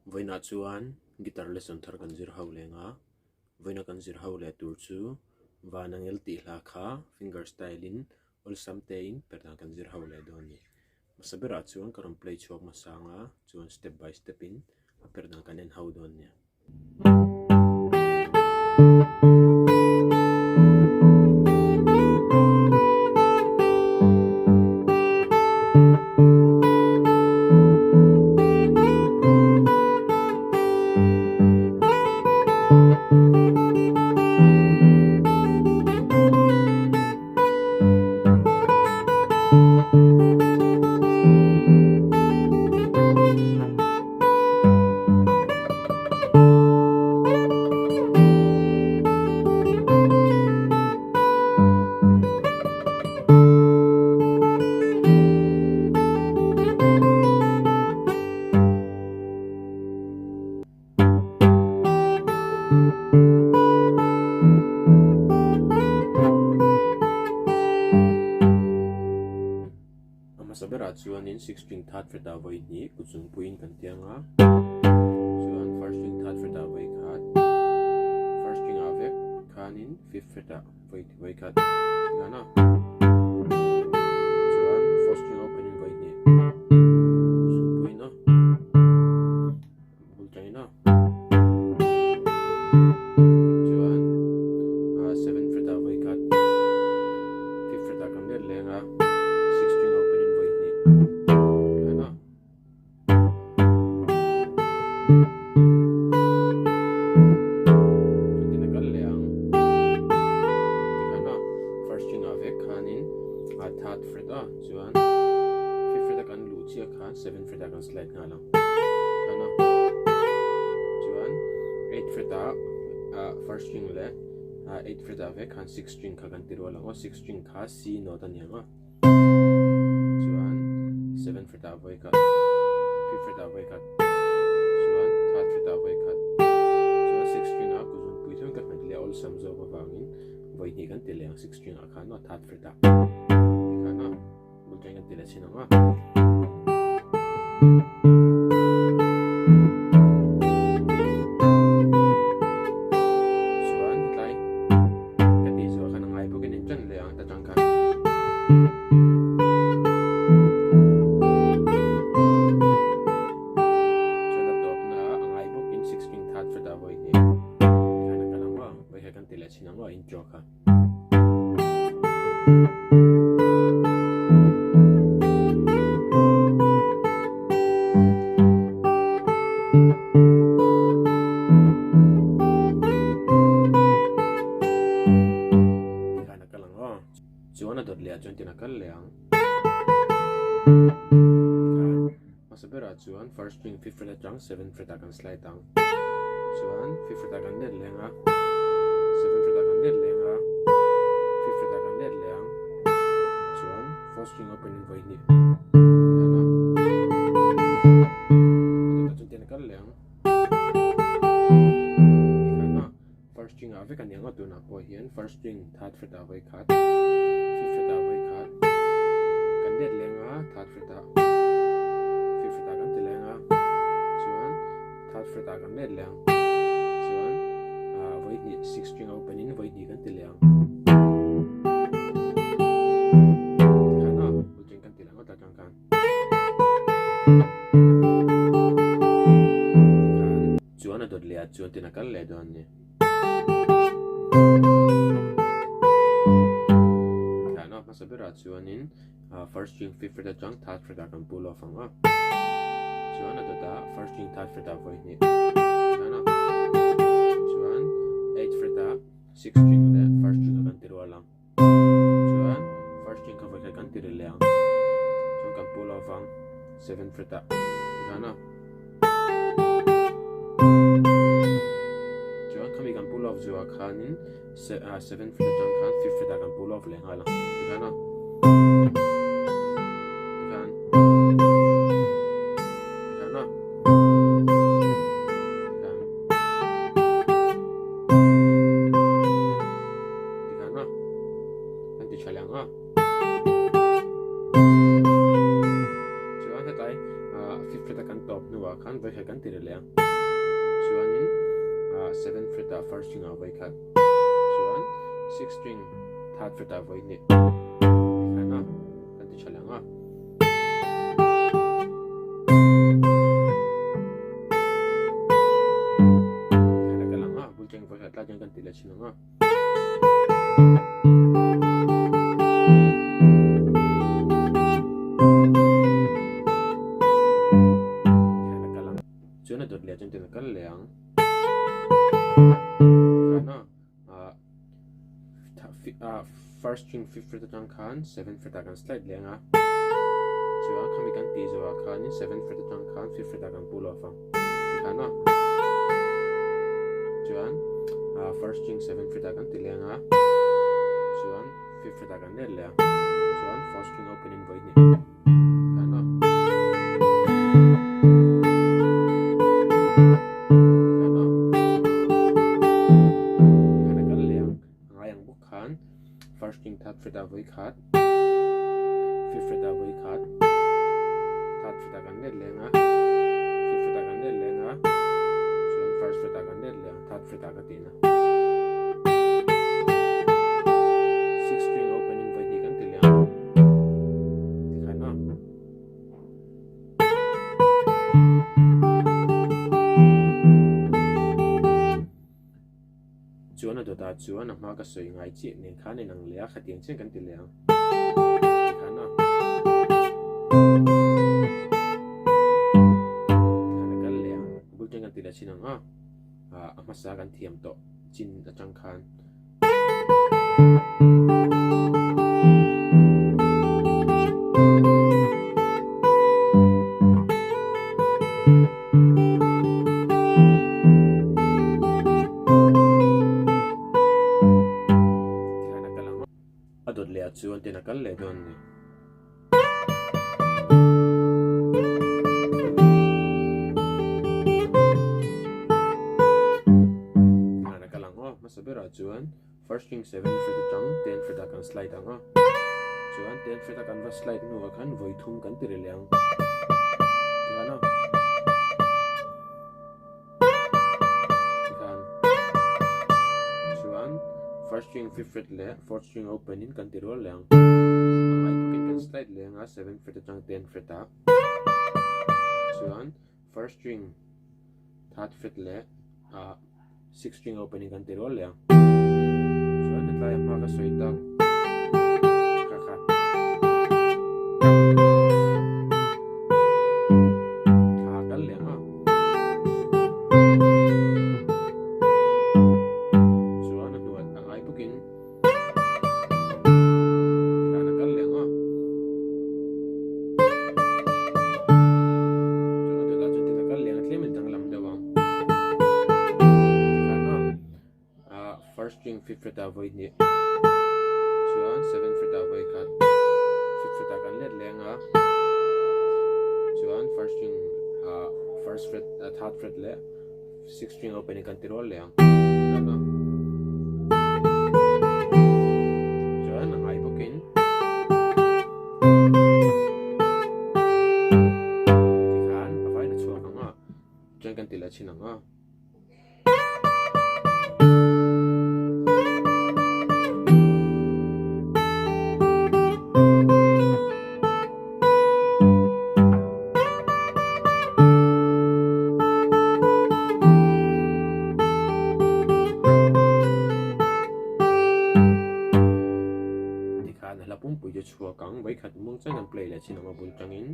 Vawiinah chuan guitar lesson thar kan zir ho leng a, vawiina kan zir ho leh tur chu van angel tih hla kha finger style in awlsam tein per dan kan zir ho leh dawn a ni. Hmasa berah chuan ka rawn play chhuak hmasa ang a, chuan step by step in a per dan kan en ho dawn a ni. A hmasa berah chuanin six string third fret ah vawi hnih kut zungpuiin kan tiang a, chuan first string third fret ah vawi khat, first string ah vek khanin fifth fret ah vawi khat tikhan a, chuan fourth string open in vawi hnih kut zungpuiin a bul tangin a, chuan seven fret ah vawi khat, fifth fret ah kan let leng a. Six string open in vawi hnih khan a. Chutin a kal leh ang. Tikhan a first string ah vek khanin a third fret a chuan fifth fret a kan luh chiah khan seven fret ah kan slide nghal ang. Khan a chuan eight fret ah first string leh eight fret ah vek khan six string kha kan ti rual ang aw six string kha C note a ni ang a, chuan seven fret ah vawi khat, fifth fret ah vawi khat, chuan third fret ah vawi khat, chuan sixth string ah kut zungpui chuan ka hmet leh awlsam zawk avangin vawi hnih kan ti leh ang sixth string ah khan a third fret ah tikhan a bul tangin kan ti leh chhin ang a. Chuan hetlai ka tih zawh khan a ngai bawkin in ṭan leh ang ta ṭang khan. Chuan a tawpna a ngai bawkin six string third fret ah vawi hnih tikhan a kal ang aw, vawi khat kan ti leh chhin ang aw intro kha. Tikhan a kal ang aw. Chuan a dawt leh ah chuan tin a kal leh ang. Tikhan hmasa berah chuan first string fifth fret atang seventh fret ah kan slide ang. Chuan fifth fret ah kan let leh ang a, seventh fret ah kan let leh ang a, fifth fret ah kan let leh ang. Chuan fourth string open in vawi hnih tikhan a. A dawt ah chuan tin a kal leh ang. Tikhan a. First string ah vek a ni ang a tunah pawh hian first string third fret ah vawi khat fifth fret ah vawi khat kan let leng a third fret ah fifth fret ah kan ti leng a chuan third fret ah kan let leng chuan ah vawi hnih sixth string a open in vawi hnih kan ti leng tikhan a bul string kan ti leng a tah tang khan tikhan Chuan a dawt leh ah chuan tin a kal leh dawn a ni. Thlahna hmasa berah chuanin first string fifth fret atang third fret ah kan pull off ang a. Chuan a dawt ah first string third fret ah vawi hnih. Thlahna chuan eighth fret ah sixth string leh first string ah kan ti rual ang. Chuan first string kha vawi khat kan ti ri leh ang. Chuan kan pull off ang seventh fret ah tikhan a. Chuan khami kan pull off zuah khanin seventh fret atang khan fifth fret ah kan pull off leh nghal ang tikhan a. Tikhan tikhan a. Tikhan. Tikhan a, kan ti tha leh ang a. Chuan hetlai fifth fret a kan tawp hnuah khan vawi khat kan ti ri leh ang. leh ang. Chuanin 7 fret ah first string ah vawi khat. Chuan 6 string third fret ah vawi hnih. Tikhan a kan ti tha leh ang a. Tikhan a kal ang a, bul teng vawi khat tlai chuan kan ti leh thin ang a. Chuan a dawt leh chuan tin a kal leh ang. Tikhan a first string fifth fret atang khan seventh fret ah kan slide leh ang a. Chuan khami kan tih zawhah khanin seventh fret atang khan fifth fret ah kan pull off ang. Tikhan a. Chuan first string seventh fret ah kan ti leh ang a. Chuan fifth fret ah kan let leh a. Chuan fourth string open in vawi hnih. Tikhan a. Tikhan a. Tikhan a kal leh ang. A ngai ang bawk khan first string third fret ah vawi khat. Fifth fret ah vawi khat. Third fret ah kan let leh ang a. Fifth fret ah kan let leh ang a. Chuan first fret ah kan let leh ang third fret ah ka tih na. Sixth string open in vawi hnih kan ti leh ang. Tikhan a. Chuan a dawtah chuan a hma ka sawi ngai chiah nen khan en ang leh a, khatiang chian kan ti leh ang. Tikhan a. Tikhan a kal leh ang. A bul ṭeng kan ti leh chin ang a, a hmasa kan thiam tawh chin aṭang khan. Tikhan a kal ang a, a dawt leh ah chuan ten a kal leh dawn a ni. Tikhan a kal ang aw, hmasa berah chuan first string seven fret atang ten fret ah kan slide ang a, chuan ten fret a kan va slide hnuah khan vawi thum kan ti ri leh ang. Tikhan a. Tikhan chuan first string fifth fret leh fourth string open in kan ti rual leh ang. A ngai bawkin kan slide leh ang a seventh fret atang tenth fret ah chuan first string third fret leh ah sixth string open in kan ti rual leh ang. Chuan hetlai a hma ka sawi tak kha kha. Kha kal leh ang a. Chuan a hnuai a ngai bawkin tikhan a kal leh ang a. Chuan a dawtah chuan tin a kal leh ang a tlem in danglam deuh ang. Tikhan a first string fifth fret ah vawi hnih chuan seventh fret ah vawi khat fifth fret ah kan let leh ang a chuan first string ah first fret third fret leh sixth string open in kan ti rual leh ang chuan a ngai bawkin tikhan a vain a chhuak ang a chuan kan ti leh thin ang a. Tikhan hla pumpui chu chhuak ang, vawikhat mung chuan kan play leh chin ang a bul tangin.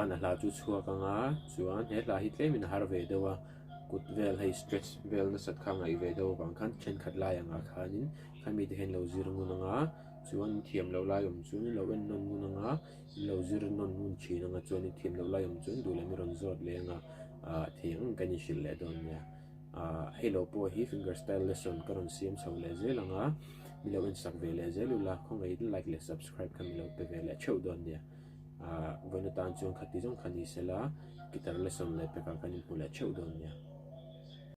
khan a hla chu chhuak ang a, chuan he hla hi tlemin a har ve deuh a, kut vel hei stretch vel nasat kha ngaih ve deuh avang khan thenkhat lai angah khanin khami te hian lo zir ngun ang a, chuan thiam loh lai awm chu lo en nawn ngun ang a, in lo zir nawn ngun thin ang a, chuan i thiam loh lai awm chuan duh leh mi rawn zawt leh ang a, ah thei ang kan inhrilh leh dawn nia. Ah hei lo pawh hi finger style lesson ka rawn siam chho leh zel ang a, mi lo en sak ve leh zel ula, khawngaihin like leh subscribe kha mi lo pe ve leh theuh dawn nia. Ah vawiin atan chuan khati zawng kha ni sela guitar lesson leh pekah kan inhmu leh theuh dawn nia.